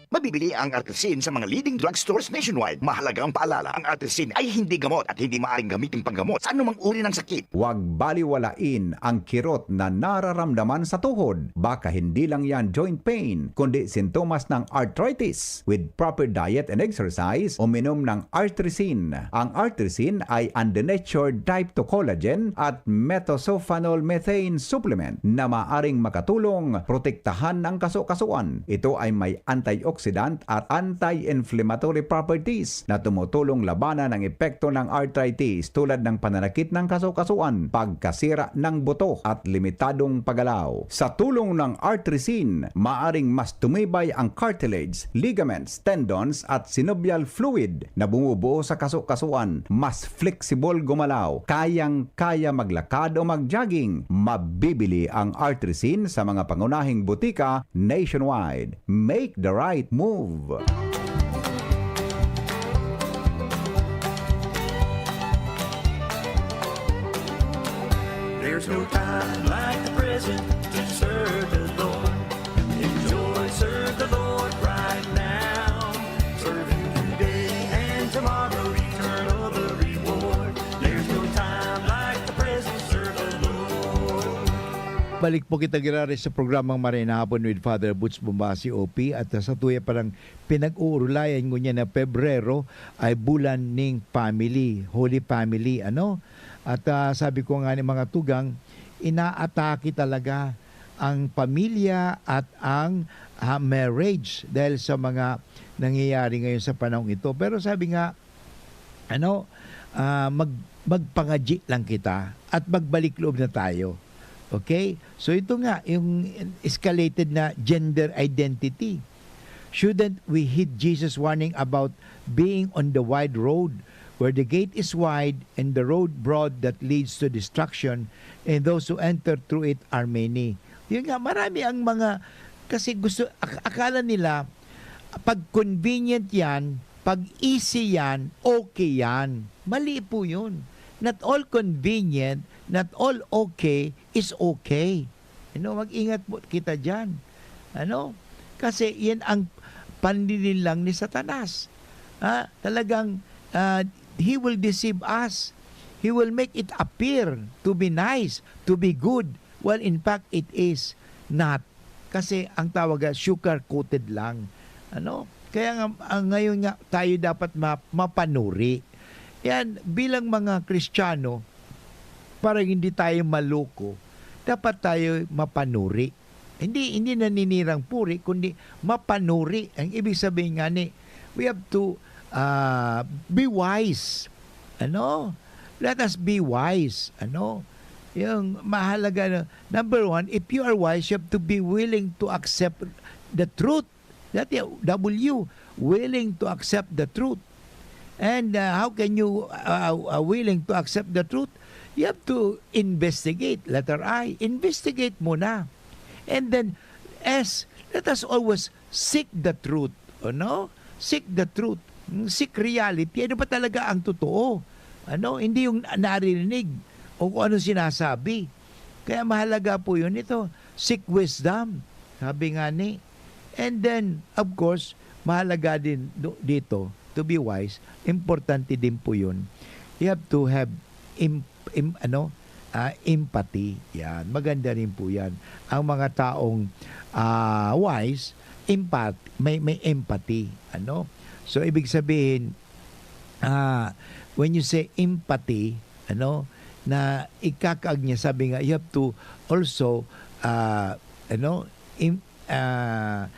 Mabibili ang Artrisin sa mga leading drugstores nationwide. Mahalagang paalala, ang Artrisin ay hindi gamot at hindi maaaring gamitin panggamot sa anumang uri ng sakit. Huwag baliwalain ang kirot na nararamdaman sa tuhod. Baka hindi lang yan joint pain, kundi sintomas ng arthritis. With proper diet and exercise, uminom ng Artrisin. Ang Artrisin ay undenatured type two collagen at methylsulfonyl methane supplement na maaring makatulong protektahan ang kasukasuan. Ito ay may antioxidant at anti-inflammatory properties na tumutulong labanan ang epekto ng arthritis, tulad ng pananakit ng kasukasuan, pagkasira ng buto, at limitadong paggalaw. Sa tulong ng Artrisin, maaring mas tumibay ang cartilage, ligaments, tendons, at synovial fluid na bumubuo sa kasukasuan. Mas flexible gumalaw, kayang-kaya maglakad o mag-jogging. Mabibili ang Artrisin sa mga pangunahing butika nationwide. Make the right move. There's no time like the present to serve the Lord. Enjoy, serve the Lord right now. Serve Him today and tomorrow, eternal the reward. There's no time like the present, serve the Lord. Balik po kita girare sa programang Maray na Hapon with Father Butch Bombasi, O P, at sa tuya parang pinag-uurulayan ngunyan na Pebrero ay bulan ning family, Holy Family, ano? At ah, sabi ko nga ni mga tugang, inaatake talaga ang pamilya at ang ah, marriage dahil sa mga nangyayari ngayon sa panahong ito. Pero sabi nga, ano, ah, mag, magpangadyi lang kita at magbalik loob na tayo. Okay? So ito nga, yung escalated na gender identity. Shouldn't we heed Jesus' warning about being on the wide road, where the gate is wide and the road broad that leads to destruction, and those who enter through it are many? Yun nga, marami ang mga, kasi gusto, ak- akala nila, pag convenient yan, pag easy yan, okay yan. Mali po yun. Not all convenient, not all okay is okay. You know, mag-ingat po kita dyan. Ano? Kasi yan ang panlinilang ni Satanas. Ha? Talagang ah, he will deceive us. He will make it appear to be nice, to be good. Well, in fact, it is not. Kasi ang tawag ay sugar-coated lang. Ano? Kaya nga, ah, ngayon nga tayo dapat ma- mapanuri. Yan, bilang mga Kristiyano, para hindi tayo maloko, dapat tayo mapanuri. Hindi hindi naninirang puri, kundi mapanuri. Ang ibig sabihin nga ni, we have to ah, be wise. Ano? Let us be wise. Ano? Yung mahalaga na, number one, if you are wise, you have to be willing to accept the truth. That W, willing to accept the truth. And uh, how can you uh, uh, willing to accept the truth? You have to investigate. Letter I, investigate muna. And then, S, let us always seek the truth. Ano? Seek the truth. Seek reality. Ano ba talaga ang totoo? Ano? Hindi yung naririnig o kung ano sinasabi. Kaya mahalaga po yun ito. Seek wisdom. Sabi nga ni. And then, of course, mahalaga din do- dito, to be wise, importante din po yun. You have to have im, im, ano, ah, empathy. Yan. Maganda rin po yan. Ang mga taong ah, wise, empath, may, may empathy. Ano? So, ibig sabihin, ah, when you say empathy, ano, na ikakaag niya, sabi nga, you have to also, ah, ano, im, ah,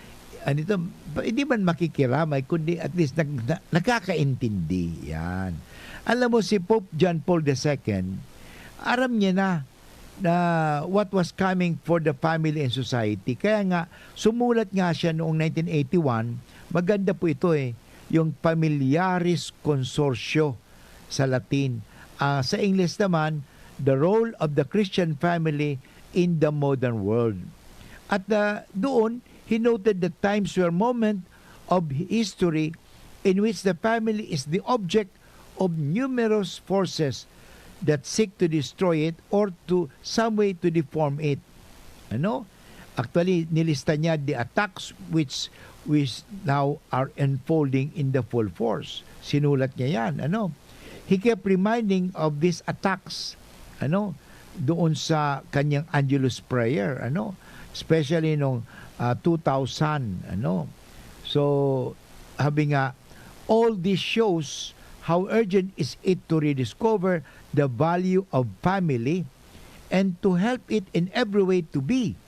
ano ito, hindi man makikiramay, kundi at least nag, na, nakakaintindi. Yan. Alam mo, si Pope John Paul the Second, aram niya na na what was coming for the family and society. Kaya nga, sumulat nga siya noong nineteen eighty-one, maganda po ito eh, yung Familiaris Consortio sa Latin. Ah, sa Ingles naman, The Role of the Christian Family in the Modern World. At ah, doon, he noted that times were moment of history in which the family is the object of numerous forces that seek to destroy it or to some way to deform it. Ano? Actually, nilista niya the attacks which which now are unfolding in the full force. Sinulat niya yan. Ano? He kept reminding of these attacks, ano, doon sa kanyang Angelus prayer, ano, especially nung, ah, two thousand, ano. So, sabi nga, all this shows how urgent is it to rediscover the value of family and to help it in every way to be.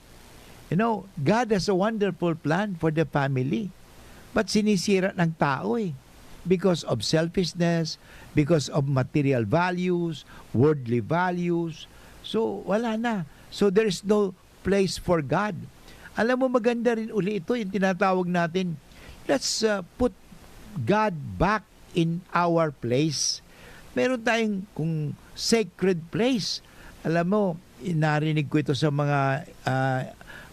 You know, God has a wonderful plan for the family. But sinisira ng tao eh. Because of selfishness, because of material values, worldly values. So, wala na. So, there is no place for God. Alam mo, maganda rin uli ito, yung tinatawag natin, let's uh, put God back in our place. Meron tayong kung sacred place. Alam mo, narinig ko ito sa mga ah,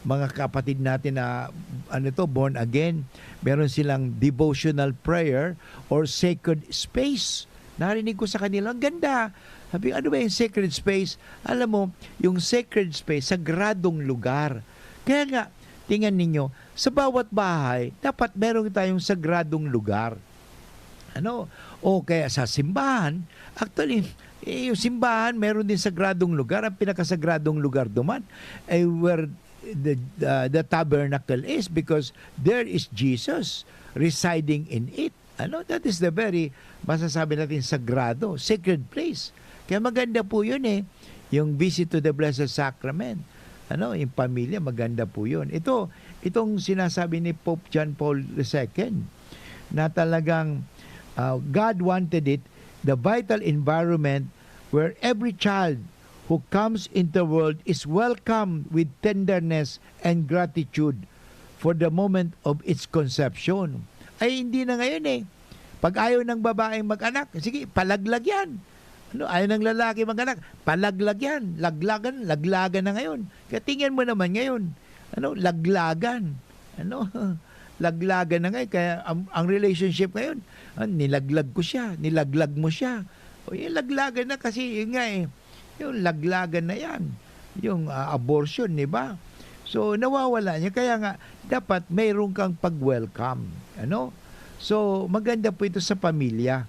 mga kapatid natin na ano to, born again. Meron silang devotional prayer or sacred space. Narinig ko sa kanila, ang ganda. Sabi, ano ba yung sacred space? Alam mo, yung sacred space, sagradong lugar. Kaya nga, tingnan ninyo, sa bawat bahay, dapat meron tayong sagradong lugar. Ano? O kaya sa simbahan, actually, eh, yung simbahan, meron din sagradong lugar. Ang pinakasagradong lugar duman ay where the, uh, the tabernacle is, because there is Jesus residing in it. Ano? That is the very, masasabi natin, sagrado, sacred place. Kaya maganda po yun eh, yung visit to the Blessed Sacrament. Ano? Yung pamilya, maganda po yun. Ito, itong sinasabi ni Pope John Paul the Second, na talagang, uh, God wanted it, the vital environment where every child who comes into the world is welcome with tenderness and gratitude for the moment of its conception. Ay, hindi na ngayon eh. Pag ayaw ng babaeng mag-anak, sige, palaglag yan. Ano, ayaw ng lalaki mag-anak, palaglag yan. Laglagan, laglagan na ngayon. Kaya tingnan mo naman ngayon. Ano, laglagan. Ano, laglagan na ngayon. Kaya ang, ang relationship ngayon, ah, nilaglag ko siya, nilaglag mo siya. O, yung laglagan na kasi, yun nga eh. Yung laglagan na yan. Yung ah, abortion, di ba? So, nawawala niya. Kaya nga, dapat mayroon kang pag-welcome. Ano? So, maganda po ito sa pamilya.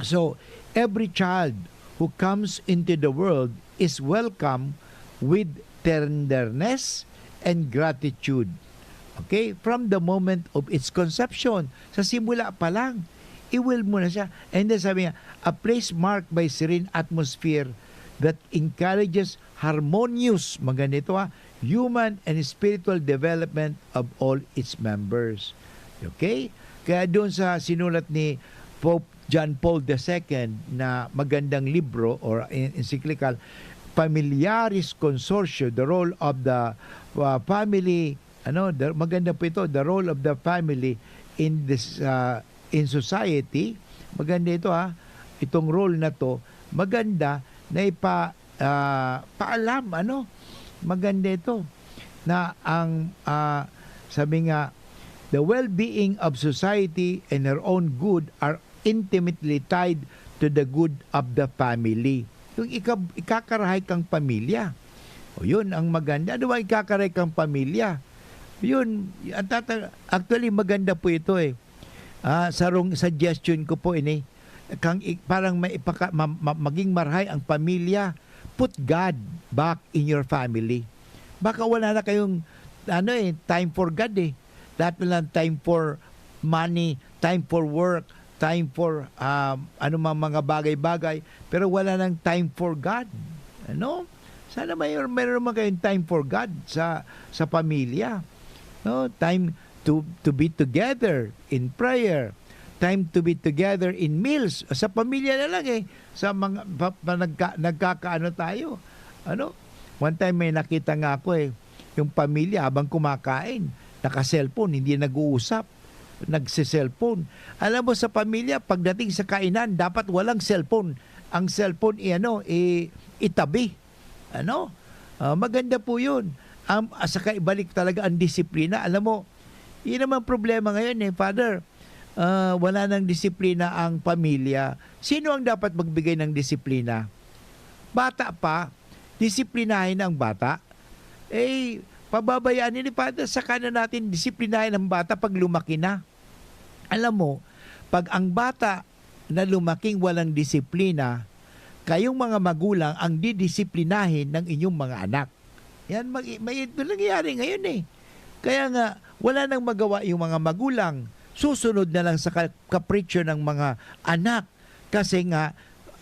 So, every child who comes into the world is welcome with tenderness and gratitude. Okay? From the moment of its conception, sa simula pa lang, i-will mo na siya. And then sabi niya, a place marked by serene atmosphere that encourages harmonious, maganda ito ha, human and spiritual development of all its members. Okay? Kaya doon sa sinulat ni Pope John Paul the Second na magandang libro or en-, encyclical, Familiaris Consortio, the role of the uh, family, ano, the, maganda po ito, the role of the family in this uh, in society. Maganda ito ha, itong role na to, maganda na ipa ah, paalam, ano, maganda ito, na ang, ah, sabi nga, "The well-being of society and her own good are intimately tied to the good of the family." Yung ika-, ikakarahay kang pamilya. O yun, ang maganda. Ano ba ikakarahay kang pamilya? Yun, ang tata-, actually, maganda po ito eh. Ah, sarong suggestion ko po ini. Kang i-, parang may ipaka-, ma-, ma-, maging marahay ang pamilya, put God back in your family. Baka wala na kayong, ano eh, time for God eh. Lahat na lang time for money, time for work, time for, um, anumang mga bagay-bagay, pero wala nang time for God. Ano? Sana may, mayroon man kayong time for God sa, sa pamilya. No? Time to, to be together in prayer. Time to be together in meals. Sa pamilya na lang eh. Sa mga, pa, pa, nagka, nagkakaano tayo. Ano? One time may nakita nga ako eh. Yung pamilya habang kumakain, naka-cellphone, hindi nag-uusap, nagse-cellphone. Alam mo, sa pamilya, pagdating sa kainan, dapat walang cellphone. Ang cellphone, i-, ano, i-, itabi. Ano? Ah, maganda po yun. Ang, ah, saka ibalik talaga ang disiplina. Alam mo, yun naman problema ngayon eh, Father. ah, wala nang disiplina ang pamilya, sino ang dapat magbigay ng disiplina? Bata pa, disiplinahin ang bata? Eh, pababayaan ni Father, saka na natin disiplinahin ang bata pag lumaki na. Alam mo, pag ang bata na lumaking walang disiplina, kayong mga magulang ang didisiplinahin ng inyong mga anak. Yan, mag-, may, ito nangyayari ngayon eh. Kaya nga, wala nang magawa yung mga magulang. Susunod na lang sa ka-, kapritsyo ng mga anak. Kasi nga,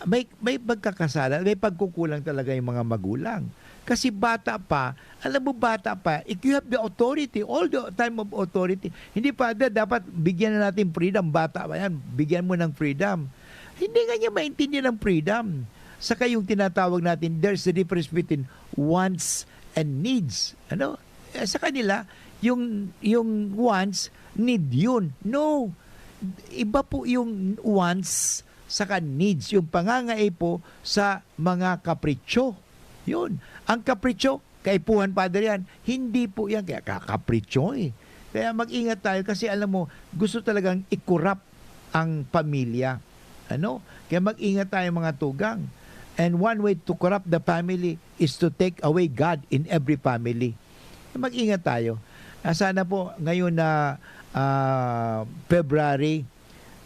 may, may pagkakasala, may pagkukulang talaga yung mga magulang. Kasi bata pa, alam mo, bata pa, if you have the authority, all the time of authority, hindi pa, da-, dapat bigyan na natin freedom, bata pa yan, bigyan mo ng freedom. Hindi nga niya maintindihan ang freedom. Saka yung tinatawag natin, there's a difference between wants and needs. Ano? Eh, sa kanila, yung, yung wants, need yun. No. Iba po yung wants saka needs. Yung pangangaipo sa mga kapritsyo. Yun. Ang kapritsyo, kaipuhan, Padre, yan. Hindi po yan. Kaya kakapritsyo eh. Kaya mag-ingat tayo kasi alam mo, gusto talagang i-corrupt ang pamilya. Ano? Kaya mag-ingat tayo, mga tugang. And one way to corrupt the family is to take away God in every family. Mag-ingat tayo. Ah, sana po ngayon na, ah, February,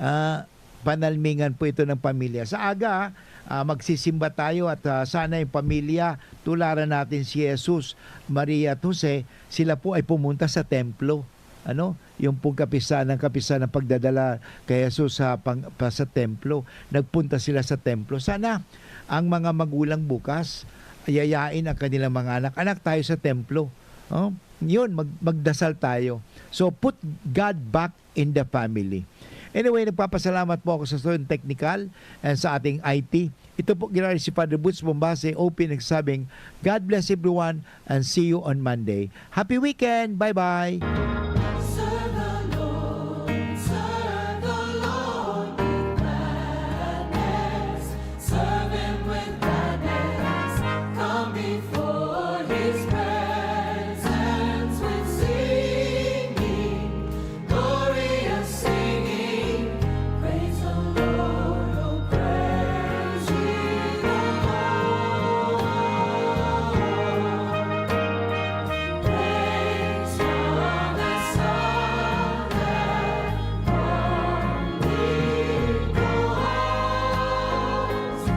ah, panalmingan po ito ng pamilya. Sa aga, ah, magsisimba tayo at, ah, sana yung pamilya, tularan natin si Jesus, Maria at Jose, sila po ay pumunta sa templo. Ano? Yung pong kapisanan, kapisanan ng pagdadala kay Jesus sa pang-, pa, sa templo. Nagpunta sila sa templo. Sana ang mga magulang bukas, yayain ang kanilang mga anak, "Anak, tayo sa templo." Oh, yun, mag-, magdasal tayo. So, put God back in the family. Anyway, nagpapasalamat po ako sa Student Technical and sa ating I T. Ito po, ginari si Father Boots Bombase, O P, nagsabing, "God bless everyone and see you on Monday." Happy weekend! Bye-bye! Serve the Lord, serve the Lord with gladness. Serve him with gladness. Come before his presence with singing. Glorious singing, praise the Lord, oh, praise ye the Lord. Praise Father, Son, and Holy Ghost.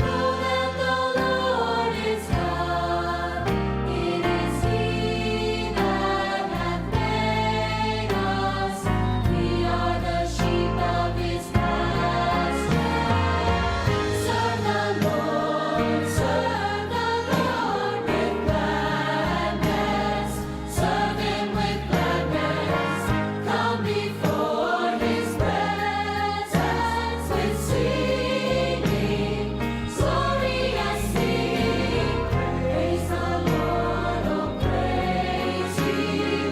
Know that the Lord is God. It is he that hath made us. We are the sheep of his pasture. Serve the Lord, serve the Lord with gladness. Serve him with gladness. Come before his presence with singing. Glorious singing. Praise the Lord, oh, praise ye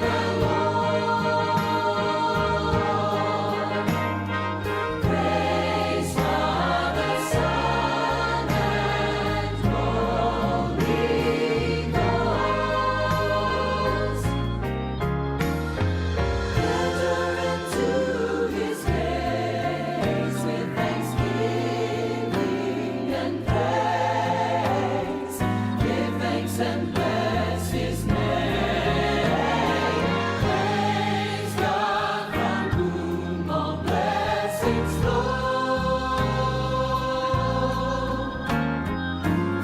the Lord. Praise Father, Son, and Holy Ghost. Enter into his gates with thanksgiving and praise. Give thanks and bless his name. Praise God from whom all blessings flow.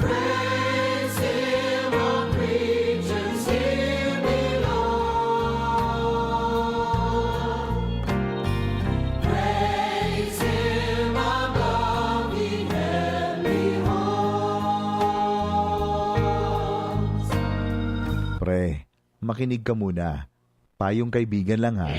Praise him, all creatures here below. Praise him above, ye heavenly hosts. Pre, makinig ka muna. Payong kaibigan lang, ha.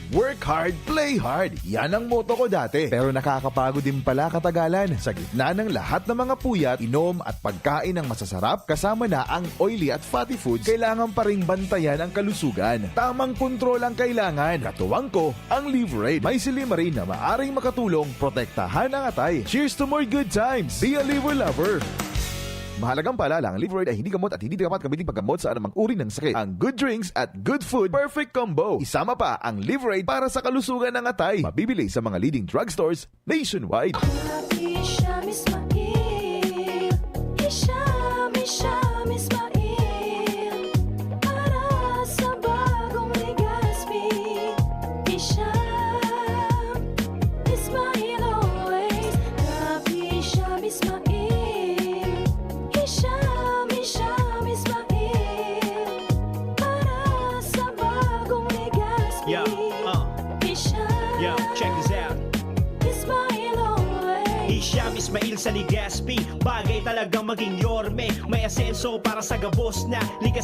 Work hard, play hard. Yan ang motto ko dati. Pero nakakapagod din pala katagalan. Sa gitna ng lahat ng mga puyat, inom at pagkain ng masasarap, kasama na ang oily at fatty foods, kailangan pa ring bantayan ang kalusugan. Tamang kontrol ang kailangan. Katuwang ko, ang Liverade. May silymarin na maaring makatulong protektahan ang atay. Cheers to more good times! Be a Liver Lover! Mahalagang paalala, ang Liverade ay hindi gamot at hindi dapat gamitin paggamot sa anumang uri ng sakit. Ang good drinks at good food, perfect combo. Isama pa ang Liverade para sa kalusugan ng atay. Mabibili sa mga leading drugstores nationwide. Hisham Ismail, Hisham, Hisham Ismail, para sa bagong Legazpi. Hisham Ismail always, Rap Hisham Ismail, Hisham, Hisham Ismail, para sa bagong Legazpi. Yeah, uh, Hisham yo, check this out. Ismail always. Hisham Ismail sa Legazpi, bagay talagang maging yorme. May asenso para sa gabos na likas